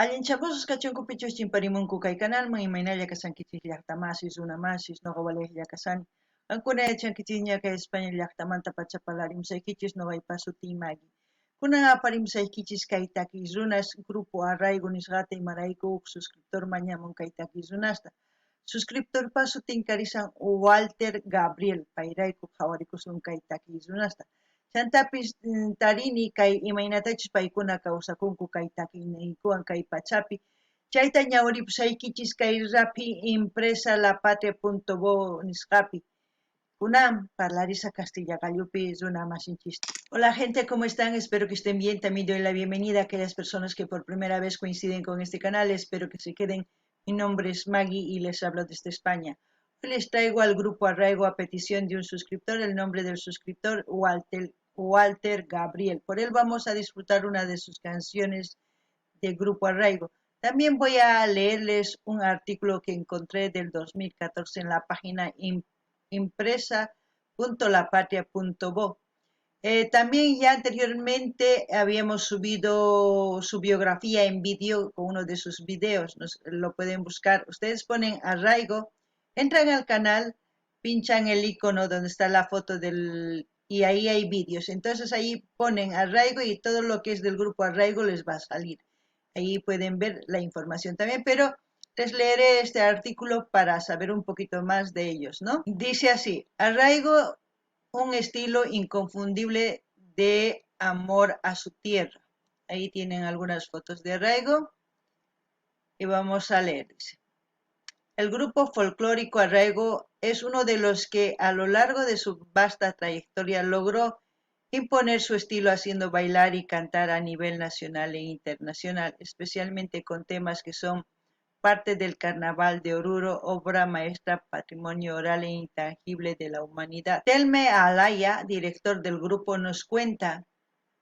Allinchamusqas kachunkupichus chimparimunku kay kanalman, imaynalla kashankichis llaqtamasis, runamasis, noqa walejlla kashani. Qankuna yachankichisña kay España llaqtamanta pacha parlarimusaykichis, noqaypa sutiy Maggie. Kunan aparimusaykichis kay takiy runas, Grupo Arraigo nisqata, imarayku huk suscriptor mañamun kay takiy runasta. Suscriptorpa sutin karisan Walter Gabriel, payrayku qhawarikusun kay takiy runasta. Chantapis tarini kay imaynatachus paykuna kawsakunku kay takiyniykuwan kay pachapi. Chayta ñawiripusaykichis kay raphi impresa lapatria.bo nisqapi. Kunan parlarisa castilla qallupi runa masinchista. Hola gente, ¿cómo están? Espero que estén bien. También doy la bienvenida a aquellas personas que por primera vez coinciden con este canal. Espero que se queden. Mi nombre es Maggie y les hablo desde España. Hoy les traigo al grupo Arraigo a petición de un suscriptor, el nombre del suscriptor Walter Gabriel. Por él vamos a disfrutar una de sus canciones de Grupo Arraigo. También voy a leerles un artículo que encontré del 2014 en la página impresa.lapatria.bo. También ya anteriormente habíamos subido su biografía en vídeo con uno de sus videos, lo pueden buscar. Ustedes ponen Arraigo, entran al canal, pinchan el icono donde está la foto del... y ahí hay vídeos. Entonces ahí ponen Arraigo y todo lo que es del grupo Arraigo les va a salir. Ahí pueden ver la información también, pero les leeré este artículo para saber un poquito más de ellos, ¿no? Dice así: Arraigo, un estilo inconfundible de amor a su tierra. Ahí tienen algunas fotos de Arraigo y vamos a leer. Dice: el grupo folclórico Arraigo es uno de los que a lo largo de su vasta trayectoria logró imponer su estilo haciendo bailar y cantar a nivel nacional e internacional, especialmente con temas que son parte del Carnaval de Oruro, obra maestra, patrimonio oral e intangible de la humanidad. Telme Alaya, director del grupo, nos cuenta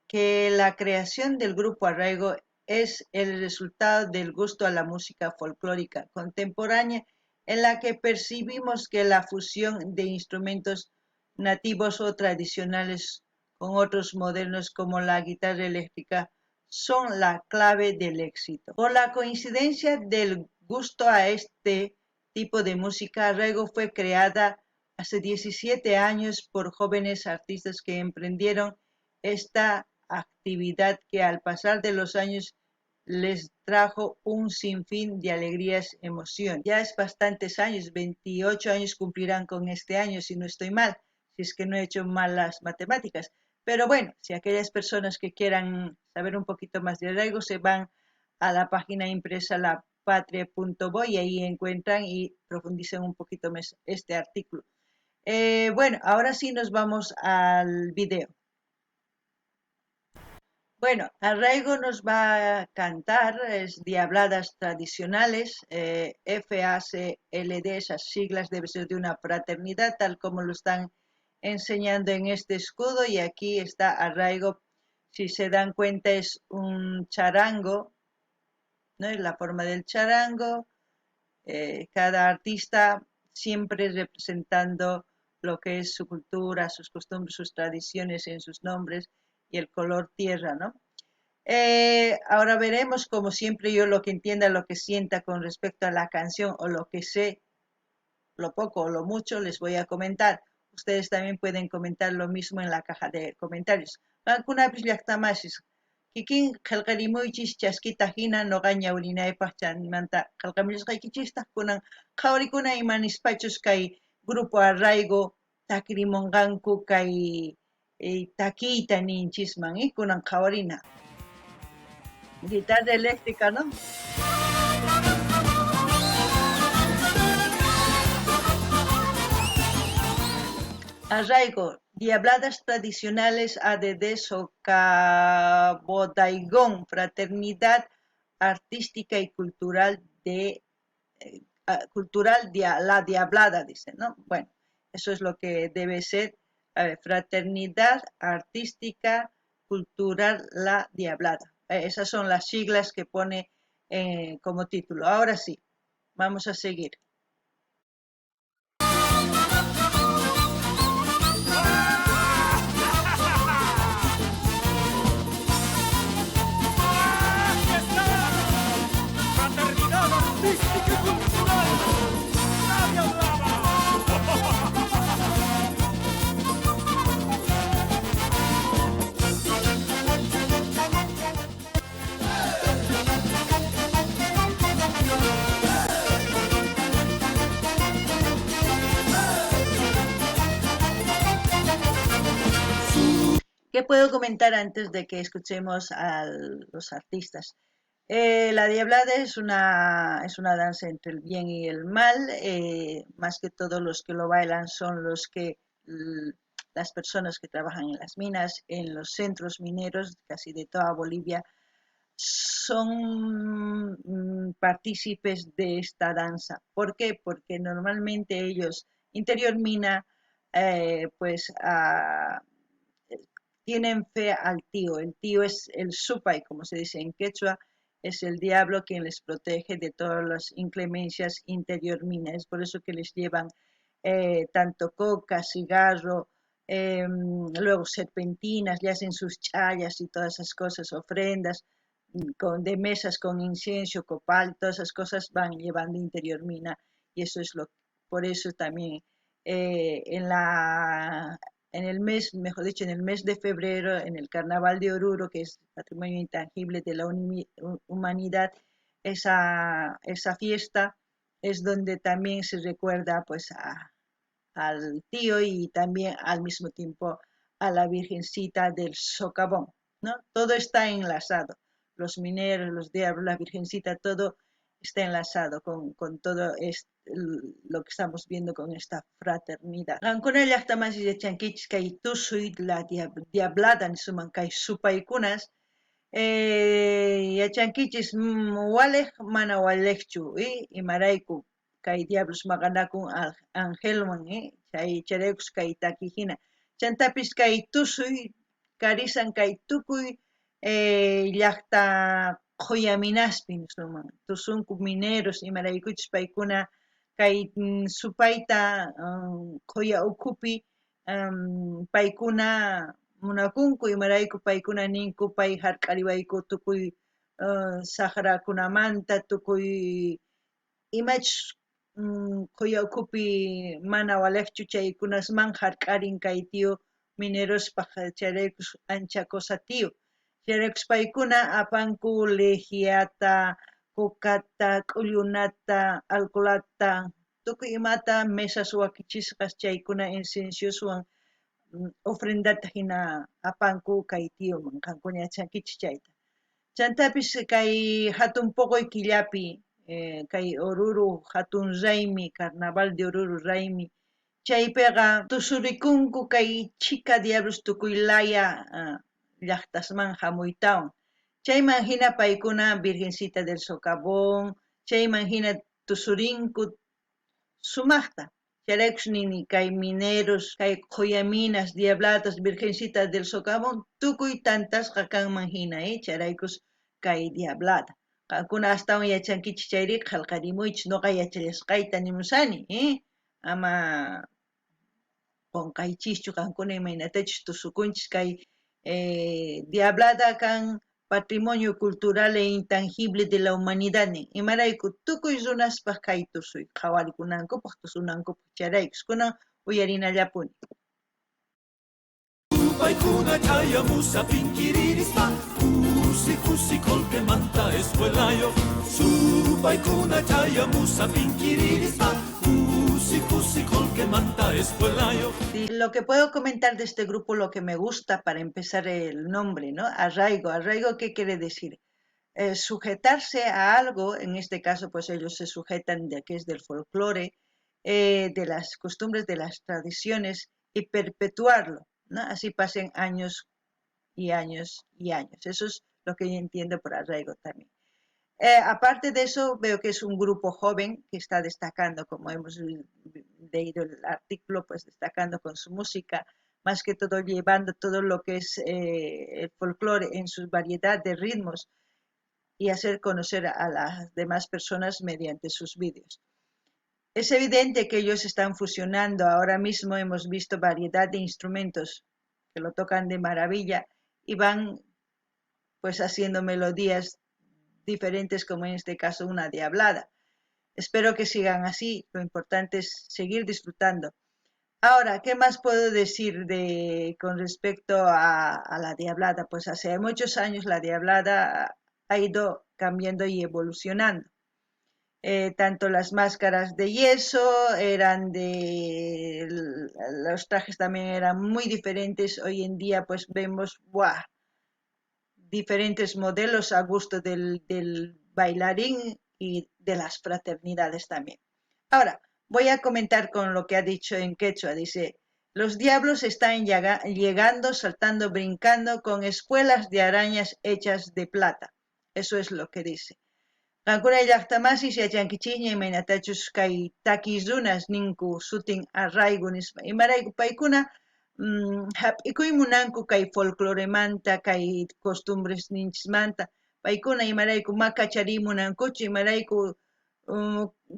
que la creación del grupo Arraigo es el resultado del gusto a la música folclórica contemporánea, en la que percibimos que la fusión de instrumentos nativos o tradicionales con otros modernos como la guitarra eléctrica son la clave del éxito. Por la coincidencia del gusto a este tipo de música, Arraigo fue creada hace 17 años por jóvenes artistas que emprendieron esta actividad que al pasar de los años les trajo un sinfín de alegrías, emoción. Ya es bastantes años, 28 años cumplirán con este año, si no estoy mal, si es que no he hecho mal las matemáticas. Pero bueno, si aquellas personas que quieran saber un poquito más de Arraigo se van a la página impresa lapatria.bo y ahí encuentran y profundizan un poquito más este artículo. Bueno, ahora sí nos vamos al video. Bueno, Arraigo nos va a cantar, es Diabladas Tradicionales, FACLD, esas siglas debe ser de una fraternidad, tal como lo están enseñando en este escudo, y aquí está Arraigo. Si se dan cuenta es un charango, ¿no? Es la forma del charango, cada artista siempre representando lo que es su cultura, sus costumbres, sus tradiciones en sus nombres y el color tierra, ¿no? Ahora veremos, como siempre, yo lo que entienda, lo que sienta con respecto a la canción o lo que sé, lo poco o lo mucho, les voy a comentar. Ustedes también pueden comentar lo mismo en la caja de comentarios. Qankunapis llaqtamasis, kikin qhelqarimuychis chaskita hina noqa ñawrinaypaq chaymanta qhelqamullasqaykichistaq kunan qhawarikuna ima nispachus kay grupo Arraigo takirimunqanku kay takiyta ninchisman, kunan qhawarina. Guitarra eléctrica, ¿no? Arraigo, Diabladas Tradicionales ADD Socabodaigón, Fraternidad Artística y Cultural de cultural de la Diablada, dice, ¿no? Bueno, eso es lo que debe ser, a ver, Fraternidad Artística Cultural La Diablada. Esas son las siglas que pone como título. Ahora sí, vamos a seguir. Artística y Cultural, La Diablada. ¿Qué puedo comentar antes de que escuchemos a los artistas? La Diablada es una danza entre el bien y el mal. Más que todos los que lo bailan son las personas que trabajan en las minas, en los centros mineros, casi de toda Bolivia, son partícipes de esta danza. ¿Por qué? Porque normalmente ellos, interior mina, tienen fe al tío. El tío es el supay, como se dice en quechua, es el diablo quien les protege de todas las inclemencias interior mina. Es por eso que les llevan tanto coca, cigarro, luego serpentinas, le hacen sus chayas y todas esas cosas, ofrendas de mesas con incienso, copal, todas esas cosas van llevando interior mina, y eso es lo, por eso también en el mes, mejor dicho, en el mes de febrero, en el Carnaval de Oruro, que es patrimonio intangible de la humanidad, esa fiesta es donde también se recuerda, pues, al tío y también al mismo tiempo a la Virgencita del Socavón, ¿no? Todo está enlazado, los mineros, los diablos, la Virgencita, todo está enlazado con todo lo que estamos viendo con esta fraternidad. Qankuna llaqtamasi yachankichis kay tusuy la diablada nisuman kay supaykunas, yachankichis, walej mana walejchu, imarayku kay diablos maqanakun angelwan, chay chayraykus kay taki hina. Chantapis kay tusuy karisan kay tukuy llaqta qhuyaminaspi nisuman, tusunku mineros imaraykuchus paykuna kay supayta qhuya ukhupi, paykuna munakunku, imarayku paykuna ninku pay hark'ariwayku tukuy saqrakunamanta, tukuy imachus qhuya ukhupi mana walejchu chaykunasman hark'arin kay tío minerospaj, chayraykus ancha cosa tío. Chayraykus paykuna apanku lejiata, cocata, k'ullunata, alcoholata, tukuy imata mesas wakichisqas chaykuna inciensioswan, ofrendata hina apanku kay tíoman, qankuna yachankichis chayta. Chantapis kay hatun poqoy killapi, kay Oruro hatun raymi, Carnaval de Oruro raymi, chaypiqa tusurikunku kay chhika diablos tukuy laya llaqtasman hamuytawan. Chayman hina paykuna Virgencita del Socavón, chayman hina tusurinku sumaqta. Chayraykus nini kay mineros, kay qhuyaminas, diablatas, Virgencita del Socavón, tukuy tantasqa kanman hina, chayraykus kay diablada. Qankuna astawan yachankichis chayri qhalqarimuychis, noqa yachallasqayta nimusani, ama qonqaychischu qankuna imaynatachus tusukunchis kay diablada kan patrimonio cultural e intangible de la humanidad nin. Imarayku tukuy runaspaj kay tusuy qhawarikunankupaj, tusunankupaj chayraykus kunan uyarinallapuni. Paykuna chayamusqa pinkiririspa, kusi kusi qolqemanta escuelayoq. Supaykuna chayamusqa pinkiririspa, kusi kusi qolqemanta escuelayoq. Lo que puedo comentar de este grupo, lo que me gusta para empezar el nombre, ¿no? Arraigo. Arraigo, ¿qué quiere decir? Sujetarse a algo, en este caso, pues ellos se sujetan de que es del folclore, de las costumbres, de las tradiciones y perpetuarlo, ¿no? Así pasen años y años y años. Eso es lo que yo entiendo por arraigo también. Aparte de eso, veo que es un grupo joven que está destacando, como hemos leído el artículo, pues destacando con su música, más que todo llevando todo lo que es el folclore en su variedad de ritmos y hacer conocer a las demás personas mediante sus vídeos. Es evidente que ellos están fusionando. Ahora mismo hemos visto variedad de instrumentos que lo tocan de maravilla y van pues haciendo melodías diferentes, como en este caso una diablada. Espero que sigan así, lo importante es seguir disfrutando. Ahora, ¿qué más puedo decir con respecto a la Diablada? Pues hace muchos años la Diablada ha ido cambiando y evolucionando. Tanto las máscaras de yeso eran de... los trajes también eran muy diferentes. Hoy en día pues vemos ¡buah!, diferentes modelos a gusto del bailarín y de las fraternidades también. Ahora, voy a comentar con lo que ha dicho en quechua. Dice, los diablos están llegando, saltando, brincando con espuelas de arañas hechas de plata. Eso es lo que dice. Qankuna llaqtamasis yachankichikña imaynatachus kay takiy runas ninku sutin arraigo nispa. Imarayku paykuna hap'ikuy munanku kay folcloremanta, kay costumbresninchismanta. Paykuna imarayku ma kachariy munankuchu, imarayku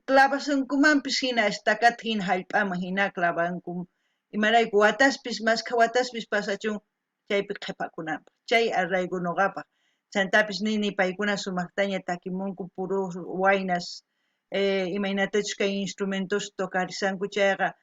clavasunkumanpis hina estacat hina hallp'aman hina clavanku. Imarayku wataspis, maskha wataspis pasachun chaypi qhipakunanpaq. Chay arraigo noqapaq. Chantapis nini paykuna sumaqtaña takimunku puro waynas imaynatachus kay instrumentos tocarisanku chayqa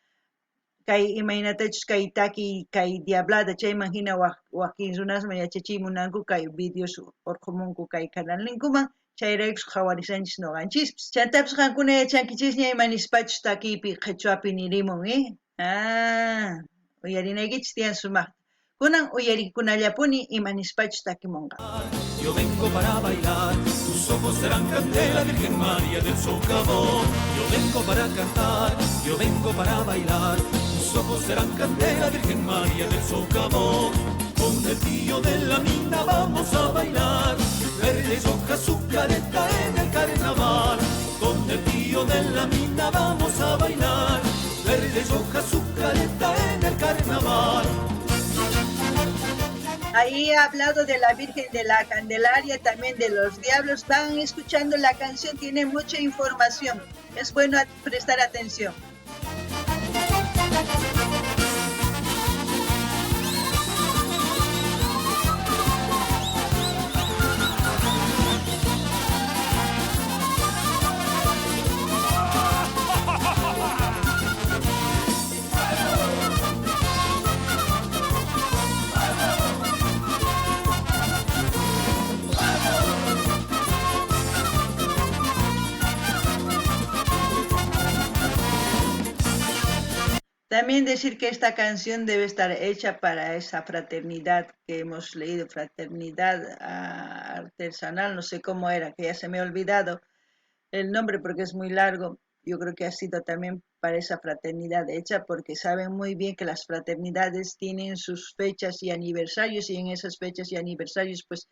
kay imaynatachus kay takiy kay diablada chayman hina wakin runasman yachachiy munanku kay videos urqhumunku kay canalninkuman chayraykus qhawarisanchis noqanchispis. Chantapis qankuna yachankichisña ima nispachus takiypi qhichwapi nirimun, eh? Ah, uyarinaykichis tiyan sumaqta. Kunan uyarikunallapuni ima nispachus takimunqa. Yo vengo para bailar, tus ojos serán candela, Virgen María del Socavón. Yo vengo para cantar, yo vengo para bailar, tus ojos serán candela, Virgen María del Socavón. Con el tío de la mina vamos a bailar, verde roja su careta en el carnaval. Con el tío de la mina vamos a bailar, verde roja su careta en el carnaval. Ahí ha hablado de la Virgen de la Candelaria, también de los diablos. Van escuchando la canción, tiene mucha información. Es bueno prestar atención. También decir que esta canción debe estar hecha para esa fraternidad que hemos leído, fraternidad artesanal, no sé cómo era, que ya se me ha olvidado el nombre porque es muy largo. Yo creo que ha sido también para esa fraternidad hecha porque saben muy bien que las fraternidades tienen sus fechas y aniversarios y en esas fechas y aniversarios pues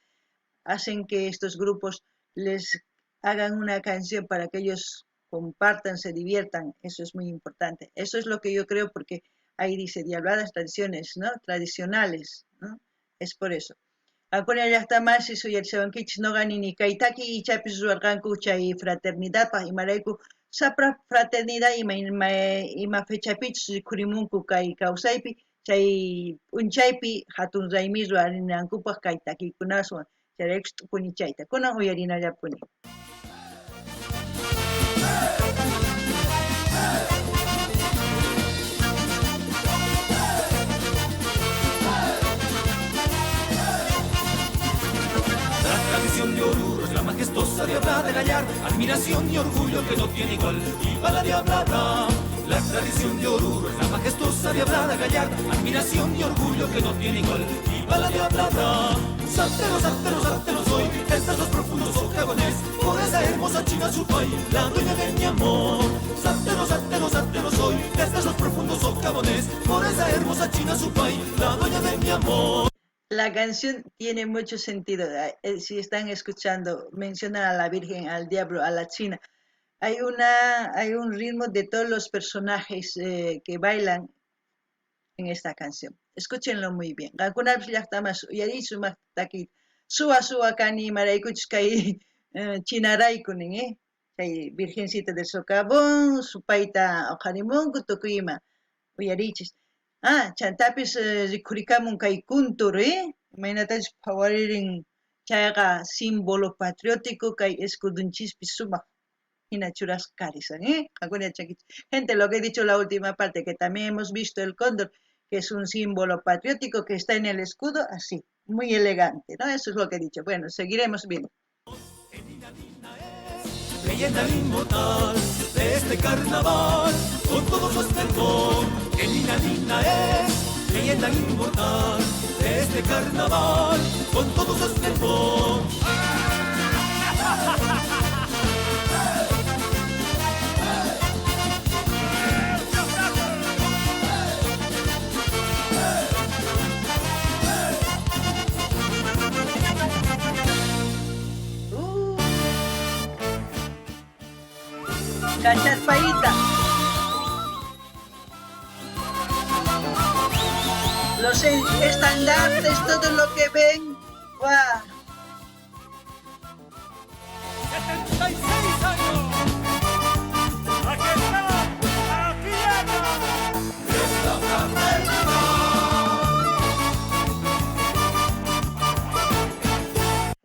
hacen que estos grupos les hagan una canción para que ellos compartan, se diviertan, eso es muy importante. Eso es lo que yo creo porque ahí dice diabladas tradiciones, ¿no? Tradicionales, ¿no? Es por eso. Qankuna llaqtamasis uyarisawankichis noqa nini kay taki ichapis ruwarqanku chay fraternidadpaq imarayku sapra fraternidad ima fechapichus rikhurimunku kay kawsaypi chay p'unchaypi hatun raymi ruwarinankupaq kay takiykunaswan chayraykus t'ukuni chayta. Kunan uyarinallapuni. De Oruro es la majestuosa diablada gallarda, admiración y orgullo que no tiene igual, viva la diablada. La tradición de Oruro es la majestuosa diablada gallarda, admiración y orgullo que no tiene igual, viva la diablada. Saltero, saltero, saltero soy, desde los profundos socavones, por esa hermosa china supay, la dueña de mi amor. Saltero, saltero, saltero soy, desde los profundos socavones, por esa hermosa china supay, la dueña de mi amor. La canción tiene mucho sentido. Si están escuchando, mencionan a la Virgen, al diablo, a la China. Hay un ritmo de todos los personajes que bailan en esta canción. Escúchenlo muy bien. Qankunapis llaqtamas uyariy sumaq taki suwa suwa kani imaraykuchus kay chinarayku nin, Chay Virgencita del Socavón, supayta uqharimunku tukuy ima uyariychis. Ah, chantapis rikhurikamun kay kuntur, Imaynatachus phawaririn chayqa símbolo patriótico kay escudonchispi sumaq. Jina churasqa karisan, ¿eh? Qankuna yachankichis. Gente, lo que he dicho en la última parte, que también hemos visto el cóndor, que es un símbolo patriótico que está en el escudo, así, muy elegante, ¿no? Eso es lo que he dicho. Bueno, seguiremos viendo. Leyenda inmortal de este carnaval, con todo su esplendor. Que Nina Nina es, leyenda inmortal de este carnaval, con todo su esplendor. Cacharpaita. Los estandartes, todo lo que ven. ¡Guau! 76 años. Aquí está, aquí anda.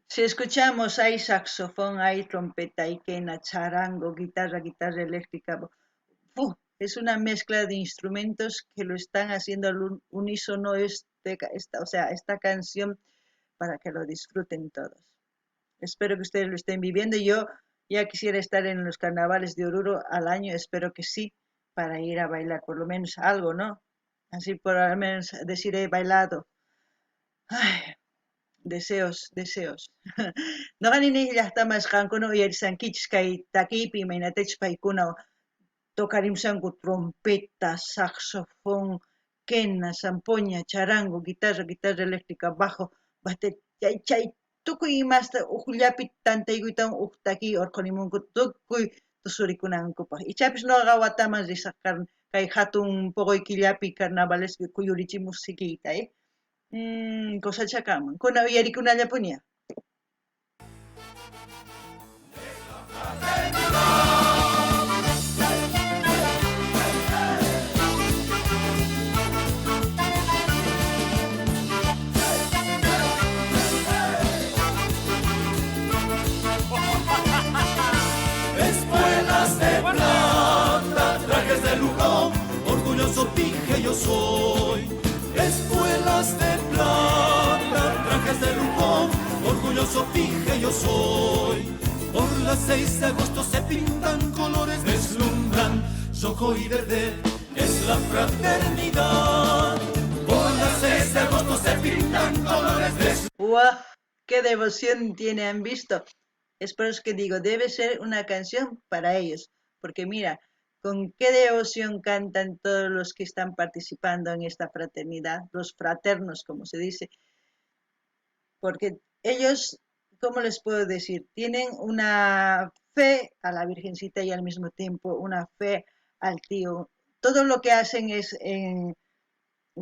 Si escuchamos, hay saxofón, hay trompeta, hay quena, charango, guitarra, guitarra eléctrica. ¡Fu! Es una mezcla de instrumentos que lo están haciendo al unísono esta canción para que lo disfruten todos. Espero que ustedes lo estén viviendo. Yo ya quisiera estar en los carnavales de Oruro al año, espero que sí, para ir a bailar por lo menos algo, ¿no? Así por al menos decir he bailado. Ay, deseos, deseos. Noqa nini llaqtamas qankuna uyarisankichis kay takiypi imaynatachus paykuna tocarimusanku trompeta, saxofón, quena, zampoña, charango, guitarra, guitarra eléctrica, bajo, bate, chay, chay, tukuy imasta uqllapi tantaykuytawan uj takiy urqhunimunku tukuy tusurikunankupaq. Ichapis noqa wataman risaq kay hatun poqoy killapi carnavalespi kuyurichimuq sikiyta, Cosachakaman. Kuna uyarikunallapuni. Espuelas de plata, trajes de lujo, orgulloso dije yo soy. Espuelas de plata, trajes de lujo, orgulloso dije yo soy. Por las 6 de agosto se pintan colores, deslumbran, rojo y verde, es la fraternidad. Por las 6 de agosto se pintan colores, deslumbran. ¡Guau! ¡Qué devoción tiene! ¿Han visto? Es por eso que digo, debe ser una canción para ellos, porque mira, con qué devoción cantan todos los que están participando en esta fraternidad, los fraternos, como se dice, porque ellos, ¿cómo les puedo decir? Tienen una fe a la Virgencita y al mismo tiempo una fe al tío. Todo lo que hacen es, en,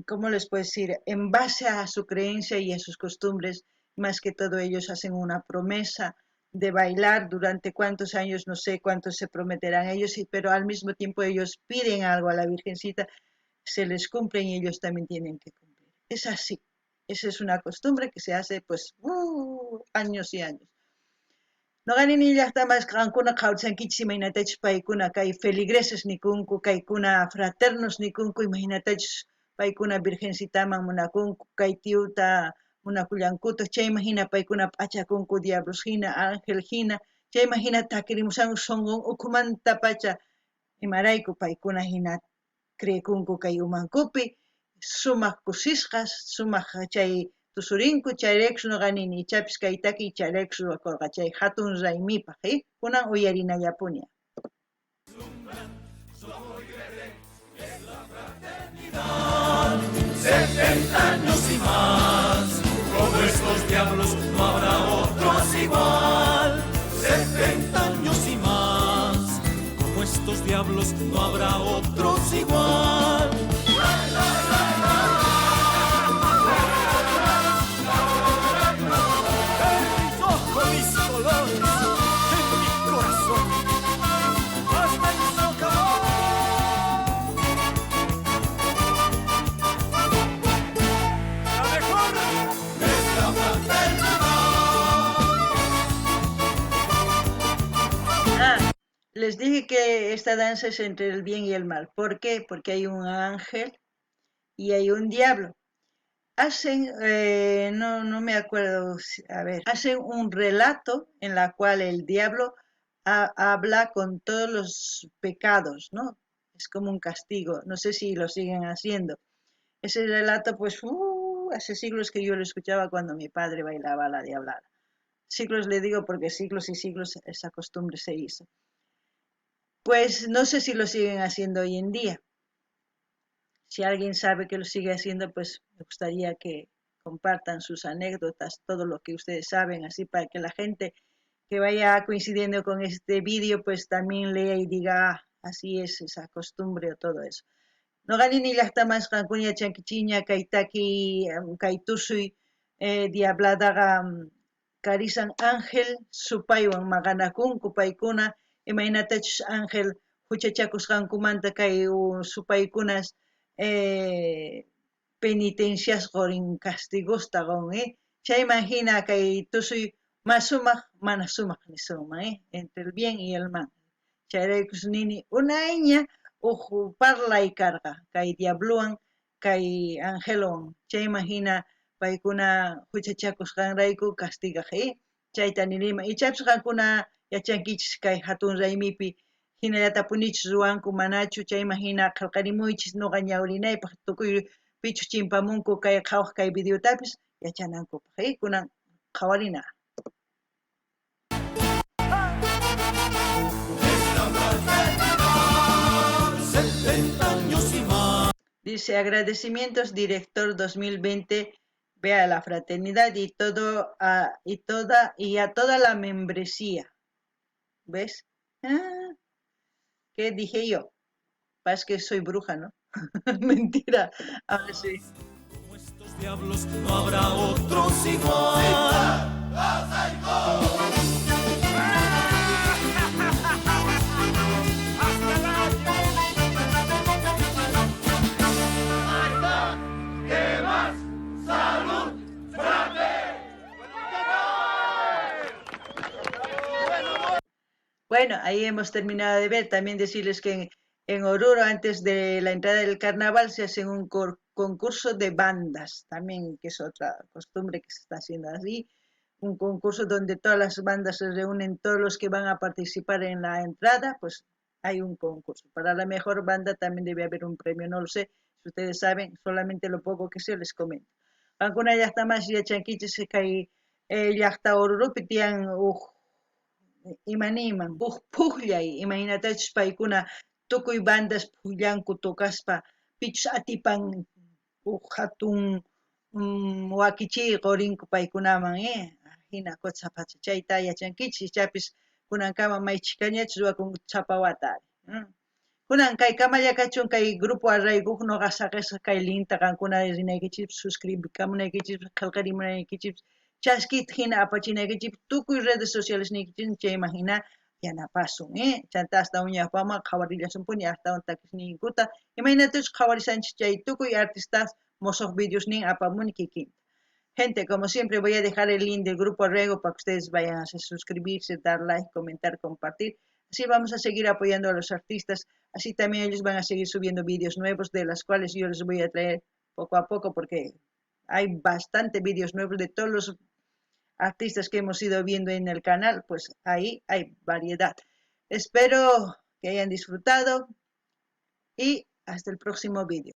¿cómo les puedo decir? En base a su creencia y a sus costumbres, más que todo ellos hacen una promesa de bailar durante cuántos años, no sé cuántos se prometerán ellos, pero al mismo tiempo ellos piden algo a la Virgencita, se les cumplen y ellos también tienen que cumplir. Es así, esa es una costumbre que se hace años y años. Noqa nini llaqtamas qankuna qhawrisankichis imaynatachus paykuna kay feligreses nikunku, kaykuna fraternos nikunku, imaynatachus paykuna Virgencitaman munakunku, kay tiuta munakullankutaj, chayman hina paykuna p'achakunku diablos hina, ángel hina, chayman hina takirimusanku sonqon ukhumantapacha, imarayku paykuna hina creekunku kay umankupi, sumaq kusisqas, sumaq chay tusurinku, chayraykus noqa nini, ichapis kay takiy chayraykus ruwakurqa, chay hatun raymipaq, Kunan uyarinallapuni. 70 años y más, como estos diablos no habrá otros igual. 70 años y más, como estos diablos no habrá otros igual. Les dije que esta danza es entre el bien y el mal. ¿Por qué? Porque hay un ángel y hay un diablo. Hacen, no me acuerdo, a ver, hacen un relato en la cual el diablo habla con todos los pecados, ¿no? Es como un castigo, no sé si lo siguen haciendo. Ese relato, pues, hace siglos que yo lo escuchaba cuando mi padre bailaba la diablada. Siglos le digo porque siglos y siglos esa costumbre se hizo. Pues no sé si lo siguen haciendo hoy en día. Si alguien sabe que lo sigue haciendo, pues me gustaría que compartan sus anécdotas, todo lo que ustedes saben, así para que la gente que vaya coincidiendo con este vídeo, pues también lea y diga, ah, así es esa costumbre o todo eso. Noqa nini llaqtamas qankuna yachankichikña kay taki kay tusuy diabladaqa karisan ángel supaywan maqanakunku paykuna imaynatachus ángel huchachakusqankumanta kay supaykunas penitencias qorin castigosta qon, chayman hina kay tusuy mas sumaq mana sumaq nisunman, entre el bien y el mal. Chayraykus nini unayña uj parlay karqa kay diablowan kay angelwan chayman hina paykuna huchachakusqanrayku castigaj, chayta nirima ichapis qankuna yachankichis kay hatun raymipi hinallatapunichus ruwanku manachu chayman hina qillqarimuychis nuqa ñawrinaypaq tukuy pichus chimpamunku kay qhawaq kay videotapis yachanankupaq, kunan qhawarina. Dice, agradecimientos, director 2020, vea la fraternidad y todo y a toda la membresía. ¿Ves? Ah, ¿qué dije yo? Pasa que soy bruja, ¿no? Mentira. Ahora sí. Como estos diablos no habrá otros igual. Bueno, ahí hemos terminado de ver. También decirles que en Oruro, antes de la entrada del carnaval, se hace un concurso de bandas, también, que es otra costumbre que se está haciendo así, un concurso donde todas las bandas se reúnen, todos los que van a participar en la entrada, pues hay un concurso. Para la mejor banda también debe haber un premio, no lo sé, si ustedes saben, solamente lo poco que sé les comento. Qankuna llaqtamas yachankichis kay llaqta Oruropi tiyan uj imaniman uj pujllay, imaynatachus paykuna tukuy bandas pujllanku tocaspa pichus atipan uj hatun wakichiy qorinku paykunaman, hina qochapacha chayta yachankichis ichapis kunankama may chhikañachus ruwakun chapawata. Kunan kay kamalla kachun kay grupo Arraigo noqa saqesqa kay linkta qankuna rinaykichis suscribikamunaykichis qillqarimunaykichis chaskita hina apachinaykichis tukuy redes sociales niykichis chayman hina yanapasun, chanta hasta uñapama qhawarillasunpuni astawan takisninkuta imaynatachus qhawarisanchis chay tukuy artistas mosoq videos nin apamuni kikinta. Gente, como siempre voy a dejar el link del grupo Arraigo para que ustedes vayan a suscribirse, dar like, comentar, compartir. Así vamos a seguir apoyando a los artistas, así también ellos van a seguir subiendo vídeos nuevos de las cuales yo les voy a traer poco a poco porque hay bastante vídeos nuevos de todos los artistas que hemos ido viendo en el canal, pues ahí hay variedad. Espero que hayan disfrutado y hasta el próximo vídeo.